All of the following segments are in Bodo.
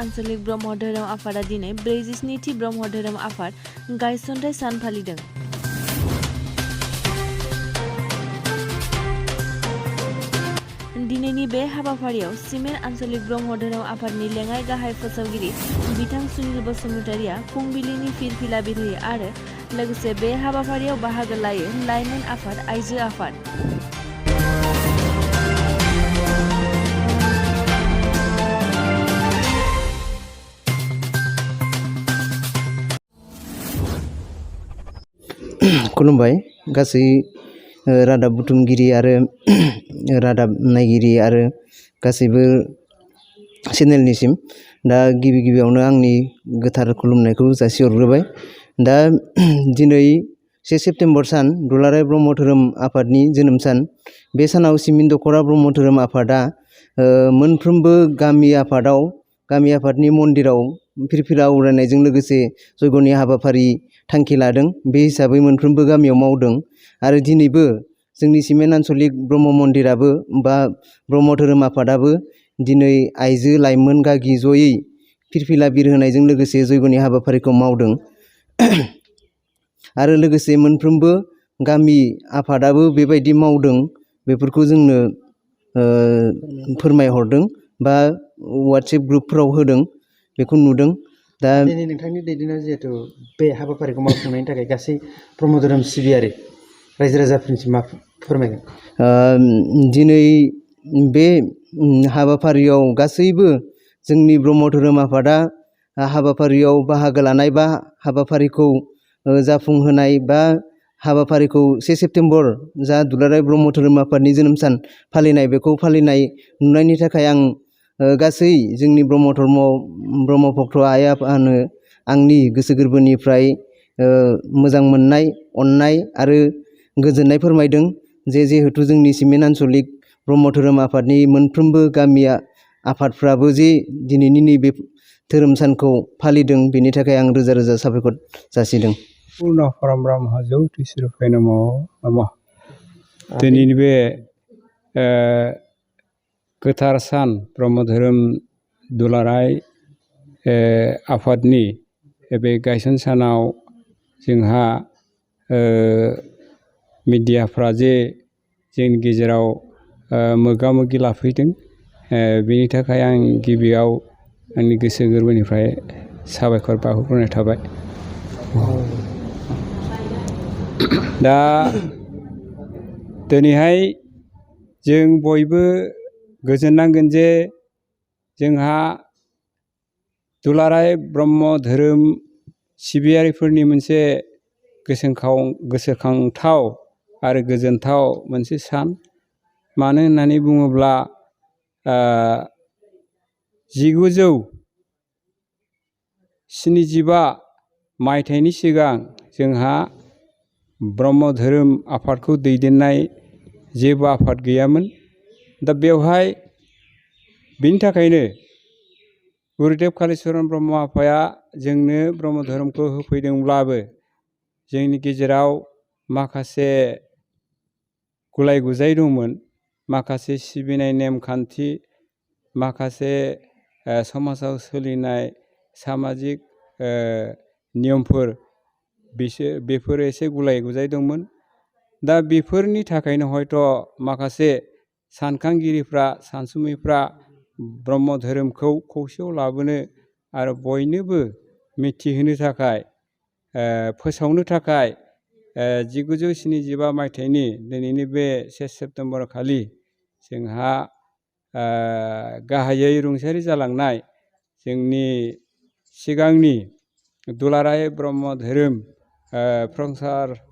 आनसलिक ब्रह्म धोरोम आफादा दिनै 42थि ब्रह्म धोरोम आफाद गायसनथाइ सान फालिदों। दिनैनि बे हाबाफारियाव सिमेन्ट आनसलिक ब्रह्म धोरोम आफादनि लेङाइ गाहाय फोसावगिरि बिथां सुनिल बसुमतारिया फुंबिलिनि फिरफिला बिरहोयो आरो लोगोसे बे हाबाफारियाव बाहागो लायो लाइमोन आफाद, आइजो आफाद। खुलुमबाय गासै रादाब बुथुमगिरि आरो रादाब नायगिरि आरो गासैबो चेनेलनिसिम दा गिबियावनो आंनि गोथार खुलुमनायखौ जासिहरग्रोबाय। दा दिनै 1 सेप्तेम्बर सान दुलाराय ब्रह्म धोरोम आफादनि जोनोम सान। बे सानाव सिमिन दख'रा ब्रह्म धोरोम आफादा मोनफ्रोमबो गामि आफादनि मन्दिराव फिरफिला उरायनायजों लोगोसे जयग'नि हाबाफारि थांखि लादों। बे हिसाबै मोनफ्रोमबो गामियाव मावदों आरो दिनैबो जोंनि सिमेन्ट आनसलिक ब्रह्म मन्दिराबो बा ब्रह्म धोरोम आफादाबो दिनै आइजो लाइमोन गागि जयै फिरफिला बिरहोनायजों लोगोसे जयग'नि हाबाफारिखौ मावदों आरो लोगोसे मोनफ्रोमबो गामि आफादाबो बेबायदि मावदों बेफोरखौ जोंनो फोरमायहरदों बा वाट्सएप ग्रुपफोराव होदों, बेखौ नुदों। दा दिनै नोंथांनि दैदेननायाव जिहेतु बे हाबाफारिखौ मावफुंनायनि थाखाय गासै ब्रह्म धोरोम सिबियारि रायजो राजाफोरनिसिम मा फोरमायगोन? दिनै बे हाबाफारियाव गासैबो जोंनि ब्रह्म धोरोम आफादा हाबाफारियाव बाहागो लानाय बा हाबाफारिखौ जाफुंहोनाय बा हाबाफारिखौ 1 सेप्तेम्बर जा दुलाराय ब्रह्म धोरोम आफादनि जोनोम सान फालिनाय बेखौ फालिनाय नुनायनि थाखाय आं गासै जोंनि ब्रह्म भक्त आइ आफानो आंनि गोसो गोरबोनिफ्राय मोजां मोननाय, अननाय आरो गोजोननाय फोरमायदों जिहेतु जोंनि सिमेन्ट आनसलिक ब्रह्म धोरोम आफादनि मोनफ्रोमबो गामि आफादफ्राबो जे दिनैनि नैबे धोरोम सानखौ फालिदों, बेनि थाखाय आं रोजा रोजा साबायखर जासिदों। पूर्ण परम ब्रह्म ज्योति स्वरूपाय नमो नमः। दिनैनि बे गोथार सान ब्रह्म धोरोम दुलाराय आफादनि बे गायसन सानाव जोंहा मिडियाफ्रा जे जोंनि गेजेराव मोगा मोगि लाफैदों, बेनि थाखाय आं गिबियाव आंनि गोसो गोरबोनिफ्राय साबायखर बावहरग्रोनाय थाबाय। दा दिनैहाय जों बयबो गोजोननांगोन जे जोंहा दुलाराय ब्रह्म धोरोम सिबियारिफोरनि मोनसे गोसोखांथाव आरो गोजोनथाव मोनसे सान। मानो होननानै बुङोब्ला 1975 मायथाइनि सिगां जोंहा ब्रह्म धोरोम आफादखौ दैदेननाय जेबो आफाद गैयामोन। दा बेवहाय बिनि थाखायनो गुरुदेव कालिचरन ब्रह्म आफाया जोंनो ब्रह्म धोरोमखौ होफैदोंब्लाबो जोंनि गेजेराव माखासे गुलाय गुजाय दंमोन, माखासे सिबिनाय नेमखान्थि, माखासे समाजाव सोलिनाय सामाजिक नियमफोर बेफोरो एसे गुलाय गुजाय दंमोन। दा बेफोरनि थाखायनो हयथ' माखासे सानखांगिरिफ्रा, सानसुमैफ्रा ब्रह्म धोरोमखौ खौसेयाव लाबोनो आरो बयनोबो मिथिहोनो थाखाय, फोसावनो थाखाय 1975 मायथाइनि दिनैनि बे 1 सेप्तेम्बर खालि जोंहा गाहायै रुंसारि जालांनाय जोंनि सिगांनि दुलाराय ब्रह्म धोरोम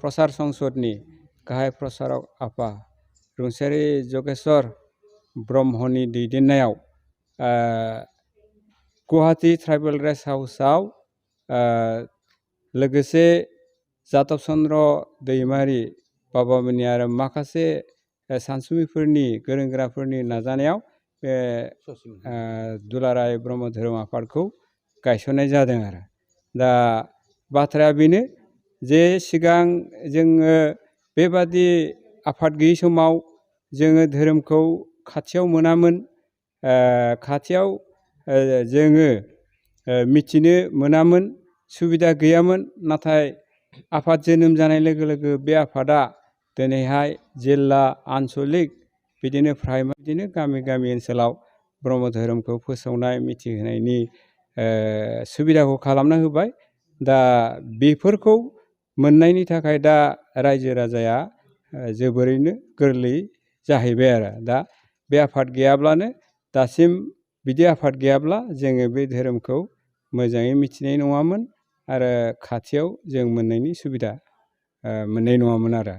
प्रसार संसदनि गाहाय प्रसारक आफा रुंसारि जगेश्वर ब्रह्मनि दैदेननायाव गुवाहाटी ट्राइबेल रेस्ट हाउसआव लोगोसे जादब चन्द्र दैमारि बाबामोननि आरो माखासे सानसुमैफोरनि गोरों गोराफोरनि नाजानायाव बे दुलाराय ब्रह्म धोरोम आफादखौ गायसननाय जादों आरो। दा बाथ्राया बेनो जे सिगां जोङो बेबादि आफाद गैयै समाव जोङो धोरोमखौ खाथियाव मोनामोन, खाथियाव जोङो मिथिनो मोनामोन, सुबिदा गैयामोन। नाथाय आफाद जोनोम जानाय लोगो लोगो बे आफादा दिनैहाय जिल्ला आनसलिक बिदिनो प्राइमारि बिदिनो गामि गामि ओनसोलाव ब्रह्म धोरोमखौ फोसावनाय मिथिहोनायनि सुबिदाखौ खालामना होबाय। दा बेफोरखौ मोननायनि थाखाय दा रायजो राजाया जोबोरैनो गोरलै जाहैबाय आरो। दा बे आफाद गैयाब्लानो दासिम बिदि आफाद गैयाब्ला जोङो बे धोरोमखौ मोजाङै मिथिनाय नङामोन आरो खाथियाव जों मोननायनि सुबिदा मोननाय नङामोन आरो।